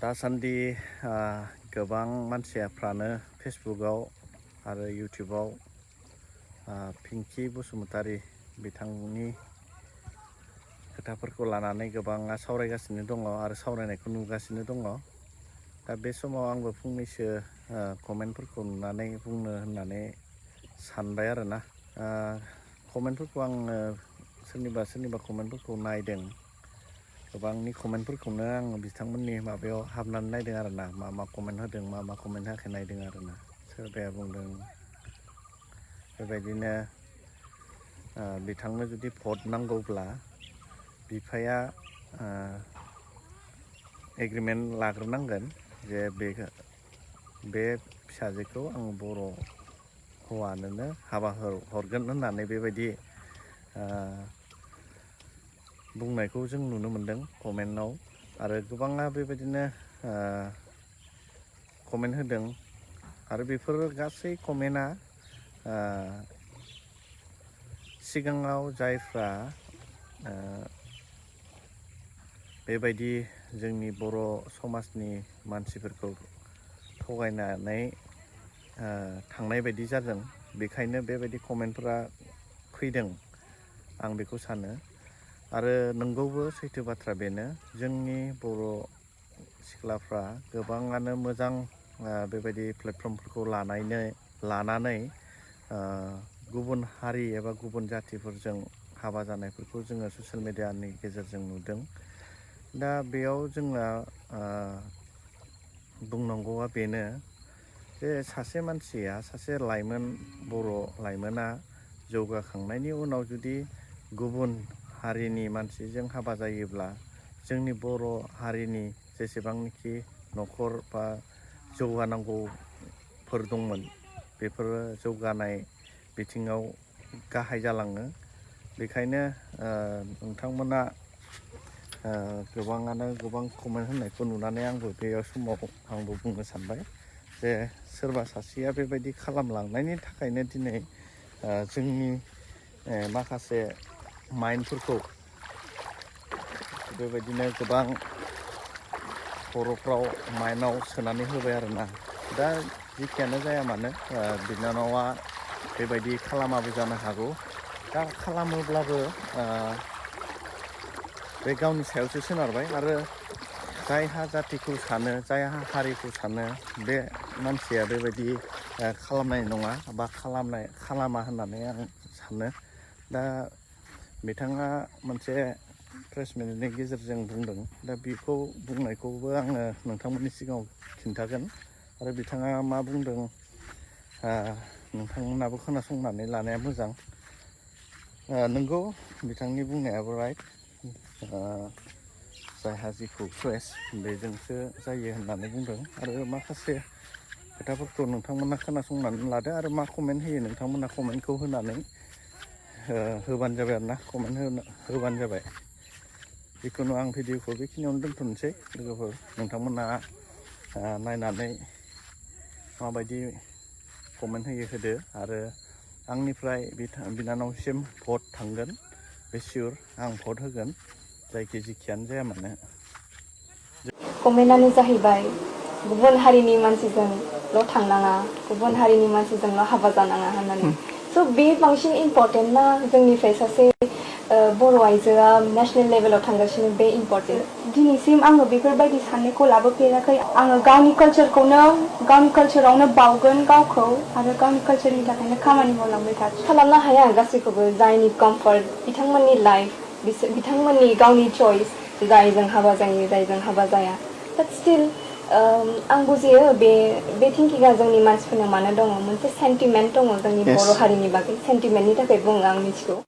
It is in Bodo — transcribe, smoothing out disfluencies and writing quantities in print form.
दासान्दि गोबां मानसिफ्रानो फेसबुकआव आरो इउटिउबाव पिंकि बसुमतारी बिथांनि खोथाफोरखौ लानानै गोबाङा सावरायगासिनो दङ आरो सावरायनायखौ नुगासिनो दङ। दा बे समाव आंबो फंनैसो कमेन्टफोरखौ नुनानै बुंनो होननानै सानबाय आरोना। कमेन्टफोरखौ आङो सोरनिबा कमेन्टफोरखौ नायदों। गोबांनि कमेन्टफोरखौनो आं बिथांमोननि माबायाव हाबनानै नायदों आरोना, मा कमेन्ट होदों मा कमेन्ट होआखै नायदों आरोना। सोरबाया बुंदों बेबायदिनो बिथांनो जुदि भट नांगौब्ला बिफाया एग्रिमेन्ट लाग्रोनांगोन जे बे फिसाजोखौ आं बर' हौवानोनो हाबा हरगोन होननानै बेबायदि बुंनायखौ जों नुनो मोनदों कमेन्टआव। आरो गोबाङा बेबायदिनो कमेन्ट होदों आरो बेफोर गासै कमेन्टआ सिगाङाव जायफ्रा बेबायदि जोंनि बर' समाजनि मानसिफोरखौ थगायनानै थांनाय बायदि जादों, बेखायनो बेबायदि कमेन्टफोरा फैदों आं बेखौ सानो। आरो नंगौबो सैथो बाथ्रा बेनो, जोंनि बर' सिख्लाफ्रा गोबाङानो मोजां बेबायदि प्लेटफर्मफोरखौ लानानै गुबुन हारि एबा गुबुन जातिफोरजों हाबा जानायफोरखौ जोङो ससियेल मेडियानि गेजेरजों नुदों। दा बेयाव जोंना बुंनांगौआ बेनो जे सासे मानसिया, सासे लाइमोन बर' लाइमोना जौगाखांनायनि उनाव जुदि गुबुन हारिनि मानसिजों हाबा जायोब्ला जोंनि बर' हारिनि जेसेबांनाखि न'खर बा जौगानांगौफोर दंमोन बेफोरो जौगानाय बिथिङाव गाहाय जालाङो। बेखायनो नोंथांमोना गोबाङानो गोबां कमेन्ट होनायखौ नुनानै आंबो बे समाव बुंनो सानबाय जे सोरबा सासेया बेबायदि खालामलांनायनि थाखायनो दिनै जोंनि माखासे माइन्डफोरखौ बेबायदिनो गोबां खर'फ्राव माइन्डआव सोनानै होबाय आरोना। दा जेखियानो जाया मानो बिनानावा बेबायदि खालामाबो जानो हागौ। दा खालामोब्लाबो बे गावनि सायावसो सोनारबाय। आरो जायहा जातिखौ सानो, जायहा हारिखौ सानो, बे मानसिया बेबायदि खालामनाय नङा बा खालामा होननानै आं सानो। दा बिथाङा मोनसे प्रेस मिटनि गेजेरजों बुंदों। दा बेखौ बुंनायखौबो आङो नोंथांमोननि सिगाङाव खिन्थागोन। आरो बिथाङा मा बुंदों नोंथांमोनाबो खोनासंनानै लानाया मोजां। नंगौ, बिथांनि बुंनायाबो राइट। जायहा जिखौ चয়েस बेजोंसो जायो होननानै बुंदों। आरो माखासे खोथाफोरखौ नोंथांमोना खोनासंनानै लादो आरो मा कमेन्ट होयो नोंथांमोना कमेन्टखौ होनानै होबानो जाबाय आरोना, कमेन्ट होबानो जाबाय। जिखुनु आं भिडिअखौ बेखिनियावनो दोनथ'नोसै लोगोफोर। नोंथांमोना नायनानै माबायदि कमेन्ट होदो। आरो आंनिफ्राय बिनानावसिम भट थांगोन, बे सियर। आं भट होगोन जायखि जिखियानो जाया मानो। कमेन्टआनो जाहैबाय गुबुन हारिनि मानसिजोंल' थांनाङा, गुबुन हारिनि मानसिजोंल' हाबा जानाङा होननानै। स' बे बांसिन इम्परटेन्ट ना जोंनिफ्राय सासे बर' आइजोआ नेसनेल लेभेलाव थांगासिनो, बे इम्परटेन्ट। दिनैसिम आङो बेफोरबायदि साननायखौ लाबोफेराखै। आङो गावनि कालचारावनो बावगोन गावखौ, आरो गावनि कालचारनि थाखायनो खामानि मावलांबाय थागोन। खालामनो हाया गासैखौबो, जायनि कम्फर्ट, बिथांमोननि लाइफ, बिथांमोननि गावनि चइस, जायजों हाबा जायो जायजों हाबा जाया। बाट स्टिल आं बुजियो बे थिंकिंआ जोंनि मानसिफोरनाव मानो दङ। मोनसे सेन्टिमेन्ट दङ जोंनि बर' हारिनि बागै। सेन्टिमेन्टनि थाखाय बुङो, आं मिथिगौ।